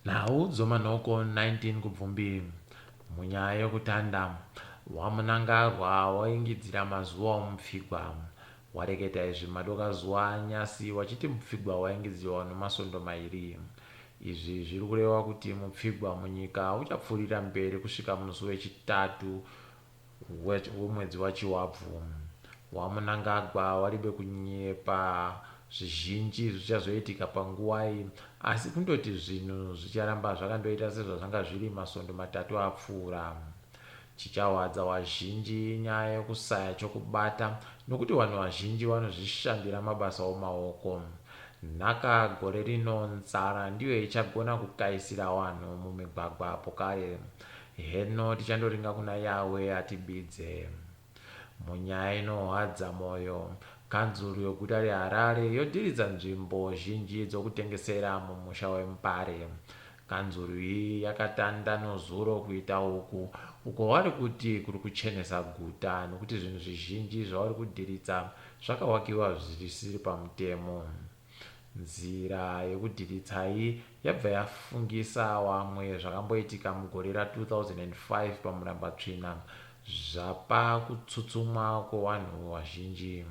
Nhau dzomanhoko 19 Kubvumbi munyaya yokutanda waMnangagwa waingidzira mazuva omupfigwa. Wareketa izvi madokazuva anyasi wachiti mupfigwa waingidzirwa nomasondo mairi. Izvi zviri kurewa kuti mupfigwa munyika uchapfuurira mberi kusvika musi weChitatu wemwedzi waChivabvu. WaMnangagwa waribe kunyepa zvizhinji zvichazoitika panguva iyi asi kundoti zvinhu zvicharamba zvakandoita sezvazvanga zviri masondo matatu apfuura. Chichawadza wazhinji inyaya yokusaya chokubata nokuti vanhu vazhinji vanozvishandira mabasa omaoko. Nhaka gore rino nzara ndiyo ichagona kukaisira vanhu mumigwagwa pokare. Heno tichandoringa kuna Yahweh atibidze. Munyaya inohwadza moyo, kanzuru yeguta reHarare yodhiridza nzvimbo zhinji dzokutengesera mumusha weMpare. Kanzuru iyi yakatanda nozuro kuita uku uko vari kuti kuri kuchenesa guta nokuti zvinhu zvizhinji zvavari kudhiritsa zvakawakiwa zvisiri pamutemo. Nzira yekudhiritsa iyi yabva yafungisa wamwe zvakamboitika mugore ra 2005 paMurambatsvina zvapa kutsutsumwa kwewanhu wazhinji.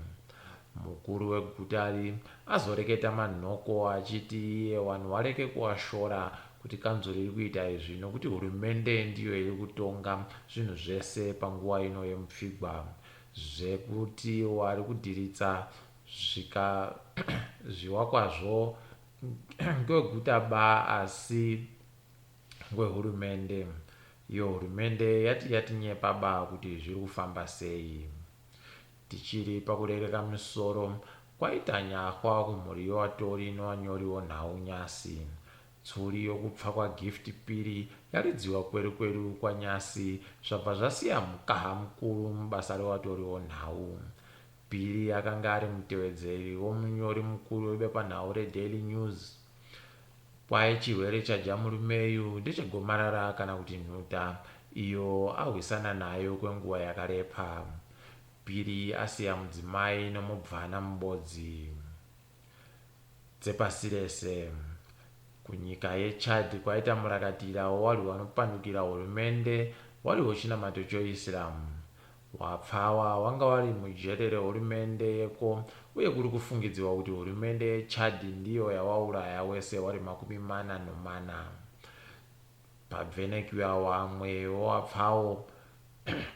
Mukuru weguta ri azoreketa manhoko achiti iye wanhu wareke kuwashora kuti kanzuru iri kuita izvi nokuti hurumende ndiyo iri kutonga zvinhu zvese panguva ino yemupfigwa zvekuti wari kudhiritsa zvika zviwakwazvo ngweguta ba asi ngwehurumende iyo hurumende yati yatinyepa ba kuti zviri kufamba sei. Tichiri pakurereka misoro, kwaita nyahwa kumhuri yewatori newanyori wonhau Nyasi. Tsuri yokupfa kwaGift Phiri yaridziwa kweru kweru kwaNyasi zvabva zvasiya mukaha mukuru mubasa rewatori wonhau. Phiri akanga ari mutevedzeri womunyori mukuru webepanhau reDaily News. Kwai chirwere chaJamurumeyu ndechegomarara kana kuti nhuta iyo ahwisana nayo kwenguva yakarepa. Phiri asiya mudzimai nomubvana mubodzi. Dzepasi rese. Kunyika yeChad kwaita murakatira wewarwi wanopandukira hurumende wari wechinamato choIslam. Wapfawa wanga wari mujere rehurumende yeko uye kuri kufungidzirwa kuti hurumende yeChad ndiyo yawauraya wese wari 44. Pabvenekiwa wamwe wewapfawo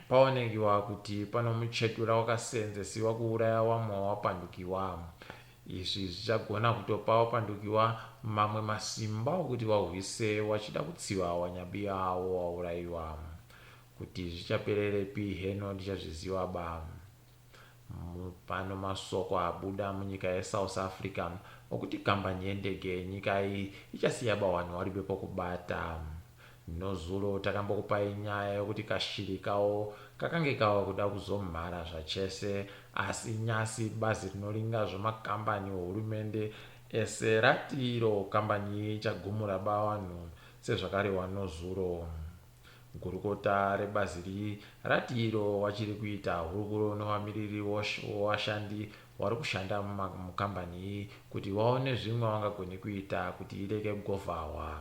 paonekiwa kuti pano muchetura wakaseenzesiwa kuuraya wamwe wapandukiwa. Izvi zvichagona kutopa wapandukiwa mamwe masimba okuti wahwise wachida kutsiva wanyabiya awo waurayiwa. Kuti zvichapererepi heno ndichazviziva ba. Pano masoko abuda munyika yeSouth Africa okuti kambani yendege yenyika iyi ichasiya ba wanhu waribe pokubata. Nozuro takambokupai nyaya yokuti kashiri kawo kakange kava kuda kuzomhara zvachese asi nyasi bazi rinoringa zvomakambani ohurumende ese rati iro kambani iyi ichagumura ba wanhu sezvakarehwa nozuro. Gurukota rebazi iri rati iro wachiri kuita hurukuro newamiriri wewashandi wari kushanda mukambani iyi kuti waone zvimwe wangagone kuita kuti ireke kugovhahwa.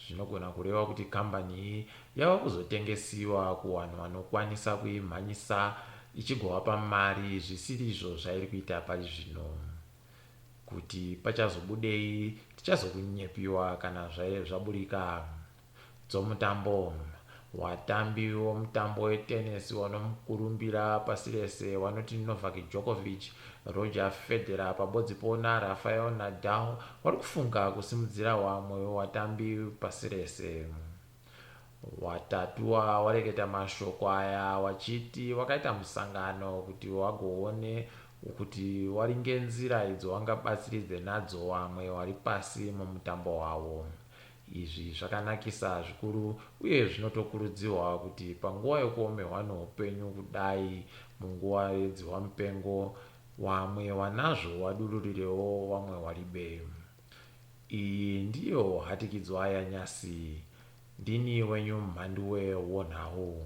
Zvinogona kureva kuti kambani iyi yava kuzotengesiwa kuwanhu vanokwanisa kuimhanyisa ichigovapa mari zvisiri izvo zvairi kuita pari zvino. Kuti pachazobudei tichazokunyepiwa kana zvaburika. Dzomutambo. Watambi womutambo wetenesi wanomukurumbira pasi rese wanoti Novak Djokovic, Roger Federer pabodzipo naRafael Nadal wari kufunga kusimudzira wamwe watambi pasi rese. Watatu awa wareketa mashoko aya wachiti wakaita musangano kuti wagoone kuti waringe nzira idzo wangabatsiridze nadzo wamwe wari pasi mumutambo wavo. Izvi zvakanakisa zvikuru uye zvinotokurudzirwa kuti panguva yokuomerwa noupenyu kudai munguva yedzihwamupengo wamwe wanazvo wadururirewo wamwe waribe. Iyi ndiyo hatikidzwa yanyasi. Ndini wenyu Mhanduwe wonhau.